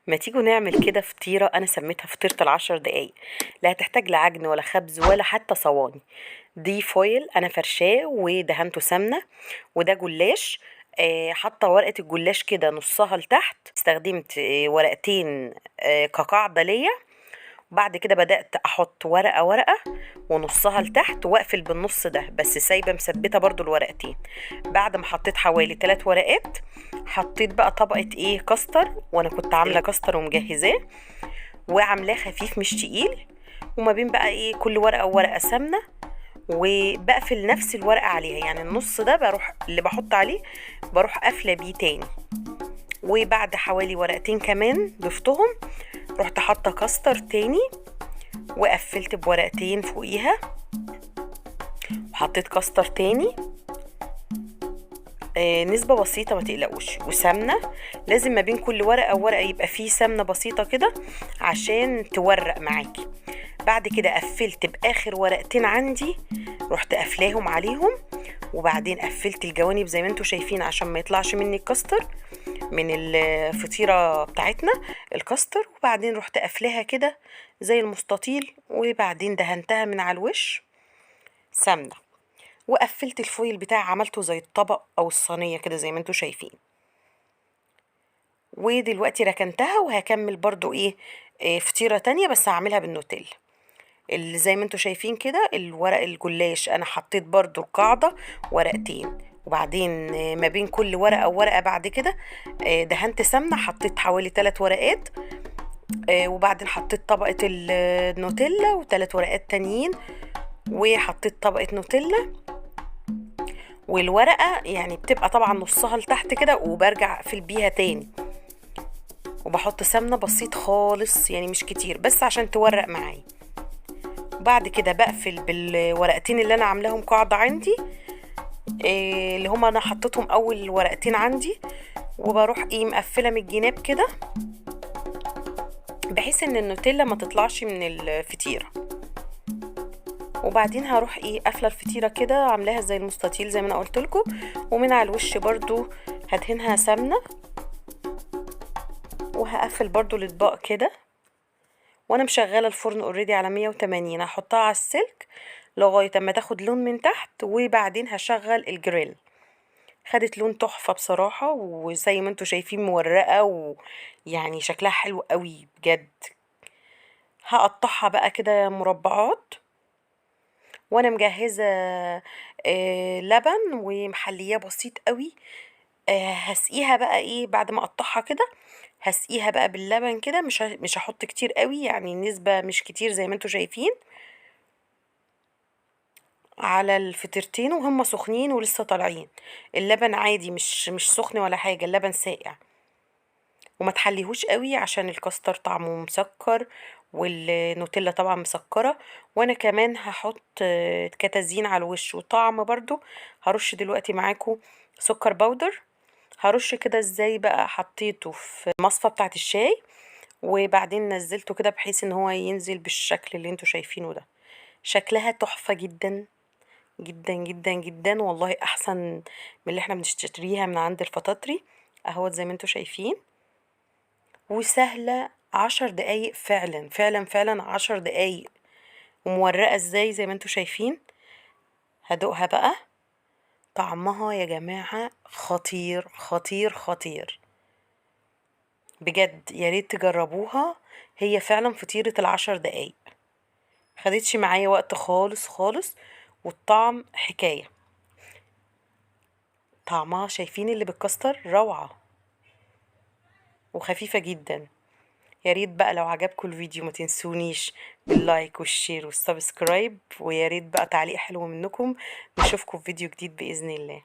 ما تيجوا نعمل كده فطيرة، أنا سميتها فطيرة ال10 دقايق. لا هتحتاج لا عجن ولا خبز ولا حتى صواني. دي foil أنا فرشاه ودهنته سمنة، وده جلاش. حاطة ورقة الجلاش كده نصها لتحت. استخدمت ورقتين كقاعدة ليا. بعد كده بدأت أحط ورقة ورقة ونصها لتحت، واقفل بالنص ده، بس سايبة مثبتة برضو الورقتين. بعد ما حطيت حوالي 3 ورقات، حطيت بقى طبقة كاستر، وانا كنت عاملة كاستر ومجهزاه وعاملاه خفيف مش تقيل. وما بين بقى كل ورقة وورقة سمنة، وبقفل نفس الورقة عليها، يعني النص ده بروح اللي بحط عليه بروح قافلة بيه تاني. وبعد حوالي ورقتين كمان ضفتهم، رحت حاطة كاستر تاني وقفلت بورقتين فوقيها، وحطيت كاستر تاني. نسبة بسيطة ما تقلقوش. وسمنة لازم ما بين كل ورقة وورقة يبقى فيه سمنة بسيطة كده عشان تورق معاكي. بعد كده قفلت بآخر ورقتين عندي، رحت قافلاهم عليهم، وبعدين قفلت الجوانب زي ما انتوا شايفين عشان ما يطلعش مني الكاستر من الفطيرة بتاعتنا الكاستر. وبعدين رحت قافلاها كده زي المستطيل، وبعدين دهنتها من على الوش سمنة، وقفلت ال foil بتاعي، عملته زي الطبق او الصينية كده زي ما انتوا شايفين. ودلوقتي ركنتها، وهكمل برضو فطيرة تانية بس هعملها بالنوتيلا. اللي زي ما انتوا شايفين كده الورق الجلاش انا حطيت برضو القاعدة ورقتين، وبعدين ما بين كل ورقة وورقة بعد كده دهنت سمنة، حطيت حوالي 3 ورقات، وبعدين حطيت طبقة النوتيلا وتلات ورقات تانيين، وحطيت طبقة نوتيلا. والورقة بتبقى طبعا نصها لتحت كده، وبرجع اقفل بيها تاني، وبحط سمنة بسيط خالص يعني مش كتير بس عشان تورق معايا. وبعد كده بقفل بالورقتين اللي انا عاملاهم قاعدة عندي، اللي هما انا حطيتهم اول ورقتين عندي، وبروح مقفلة من الجناب كده بحيث ان النوتيلا ما تطلعش من الفطيرة. وبعدين هروح قافلة الفطيرة كده، عاملاها زي المستطيل زي ما انا قلت لكم، ومن على الوش برضو هدهنها سمنة، وهقفل برضو الاطباق كده. وانا مشغلة الفرن already على 180، هحطها على السلك لغاية اما تاخد لون من تحت، وبعدين هشغل الجريل. خدت لون تحفة بصراحة، وزي ما انتوا شايفين مورقة، ويعني شكلها حلو قوي بجد. هقطعها بقى كده مربعات، وانا مجهزة لبن ومحلياه بسيط قوي. هسقيها بقى بعد ما اقطعها كده، هسقيها بقى باللبن كده، مش هحط كتير قوي، يعني النسبة مش كتير زي ما انتوا شايفين على الفطيرتين، وهم سخنين ولسه طالعين. اللبن عادي مش سخن ولا حاجة، اللبن ساقع، وما تحليهوش قوي عشان الكاستر طعمه مسكر والنوتيلا طبعا مسكرة. وانا كمان هحط كتازين على الوش وطعم برضو. هرش دلوقتي معاكم سكر باودر. هرش كده ازاي بقى؟ حطيته في المصفى بتاعت الشاي، وبعدين نزلته كده بحيث ان هو ينزل بالشكل اللي انتوا شايفينه ده. شكلها تحفة جدا جدا جدا جدا والله، احسن من اللي احنا بنشتريها من عند الفطاطري اهوت زي ما انتوا شايفين. وسهلة، 10 دقايق فعلا فعلا فعلا، 10 دقايق، ومورقة ازاي زي ما انتوا شايفين. هدوقها بقى، طعمها يا جماعة خطير خطير خطير بجد، يا ريت تجربوها. هي فعلا فطيرة ال10 دقايق، خدتش معايا وقت خالص خالص، والطعم حكاية. طعمها شايفين اللي بالكاستر روعة وخفيفة جدا. يا ريت بقى لو عجبكم الفيديو ما تنسونيش بال like وال share وال subscribe، ويا ريت بقى تعليق حلو منكم. نشوفكم في فيديو جديد بإذن الله.